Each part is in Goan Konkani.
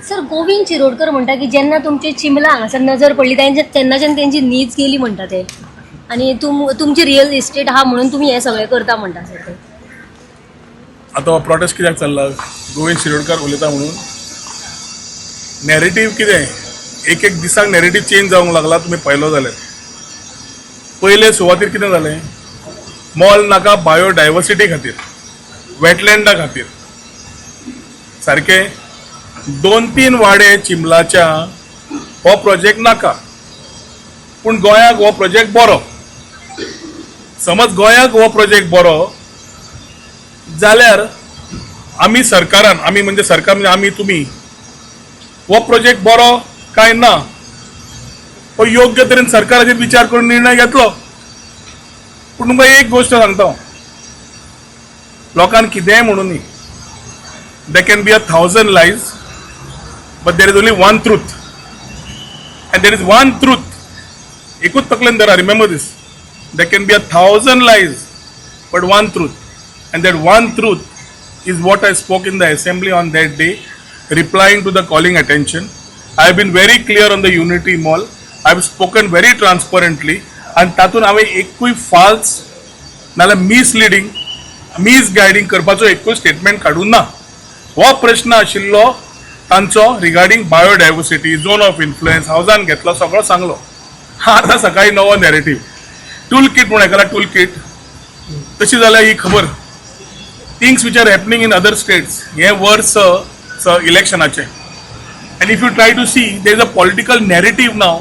सर, गोविंद शिरोडकर म्हणटा की जेन्ना तुमची चिमला हांगासर नजर पडली तेंच्या तेन्नाच्यान तेंची न्हीद गेली म्हणटा ते आनी तुमची रियल इस्टेट आहा म्हणून तुमी हें सगळें करता म्हणटा सर ते. आतां हो प्रोटेस्ट कित्याक चल्ला? गोविंद शिरोडकर उलयता म्हणून. नॅरेटीव कितें, एक एक दिसाक नॅरेटीव चेंज जावंक लागला. तुमी पळयलो जाल्यार पयले सुवातीर कितें जालें? मॉल नाका बायोडायवर्सिटी खातीर, वेटलँडा खातीर. सारकें, दोन तीन वाडे चिंबलाच्या हो प्रोजेक्ट नाका, पूण गोंयाक हो प्रोजेक्ट बरो. समज गोंयाक हो प्रोजेक्ट बरो जाल्यार आमी सरकारान, आमी म्हणजे सरकार म्हणजे आमी तुमी, हो प्रोजेक्ट बरो काय ना हो योग्य तरेन सरकाराचेर विचार करून निर्णय घेतलो. पूण तुमकां एक गोश्ट सांगता हांव, लोकांक कितेंय म्हणून न्ही, there can be a thousand lies, but there is only one truth, and there is one truth. एकूच तकलेन धरा, remember this: there can be a thousand lies but one truth, and that one truth is what I spoke in the assembly on that day, replying to the calling attention. I have been very clear on the Unity Mall. I have spoken very transparently आणि तातूंत हांवें एकूय फाल्स नाल्यार मिसलिडींग, मिसगायडींग करपाचो एकूय स्टेटमेंट काडूंक ना. हो प्रश्न आशिल्लो तांचो regarding biodiversity, zone of influence, हावजान घेतलो, सगळो सांगलो. आतां सकाळी नवो नॅरेटीव, टूल किट म्हूण आयकला? टूल किट तशी जाल्यार ही खबर, things which are happening in other states. हे वर्स इलेक्शनाचें, and if you try to see, there is a political narrative now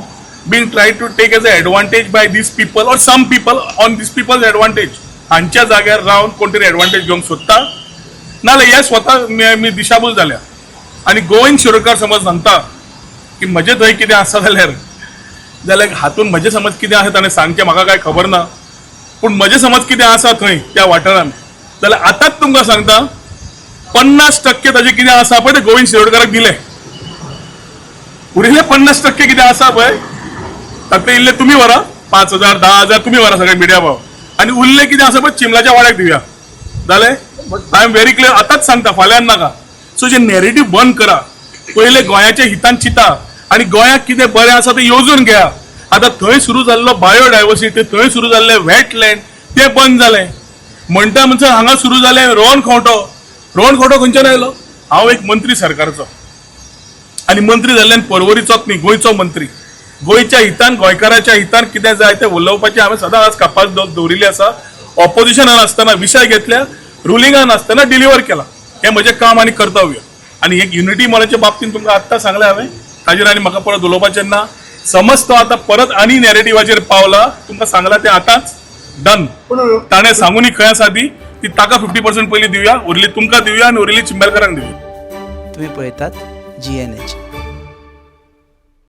being try to take as a advantage by these people or some people on these people's advantage. हांच्या जाग्यार रावन कोण तरी एडवांटेज घेवंक सोदता, नाजाल्यार हे स्वता मी दिशाभूल जाल्या. आनी गोविंद शिरोडकर समज सांगता की म्हजें थंय कितें आसा जाल्यार हातून म्हजें समज कितें आसा ताणें सांगचें, म्हाका कांय खबर ना. पूण म्हजें समज कितें आसा थंय त्या वाठारांत जाल्यार आतांच तुमकां सांगता, 50% ताजें कितें आसा पळय तें गोविंद शिरोडकाराक दिलें. उरिल्ले 50% कितें आसा पळय तातूंतले इल्ले तुमी व्हरा, 5,000, 10,000 तुमी व्हरा सगळे मिडिया भाव, आनी उरले कितें आसा पळय चिमलाच्या वाड्याक दिवया. जालें? I am very clear. आतांच सांगता, फाल्यां नाका. सो जे नॅरेटीव बंद करा. पयले गोंयाच्या हितान चिंता आनी गोंयाक कितें बरें आसा तें येवजून घेया. आतां थंय सुरू जाल्लो बायोडायवर्सिटी, थंय सुरू जाल्लें वेटलँड, तें बंद जालें म्हणटा म्हणसर हांगा सुरू जालें रोहन खंवटो. रोहन खंवटो खंयच्यान आयलो? हांव एक मंत्री सरकारचो आनी मंत्री जाल्ल्यान परवरीचोच न्ही, गोंयचो मंत्री. गोंयच्या हितान, गोंयकाराच्या हितान कितें जाय तें उलोवपाचें हांवें सदांच कापास दवरिल्ली आसा. ऑपोजिशनान आसतना विशय घेतल्या, रुलिंगान आसतना डिलिव्हर केला. हें म्हजें काम आनी कर्तव्य. आनी एक युनिटी मॉलाच्या बाबतींत तुमकां आत्तां सांगलें हांवें, ताजेर आनी म्हाका परत उलोवपाचें ना. समज तो आतां परत आनी नॅरेटिवाचेर पावला, तुमकां सांगलां तें आतांच डन. पूण ताणें सांगूनी खंय आसा ती ती, ताका 50% पयलीं दिवया, उरली तुमकां दिवया आनी उरिल्ली चिंबलकारांक दिवया. तुम्ही पळयतात जीएनएच.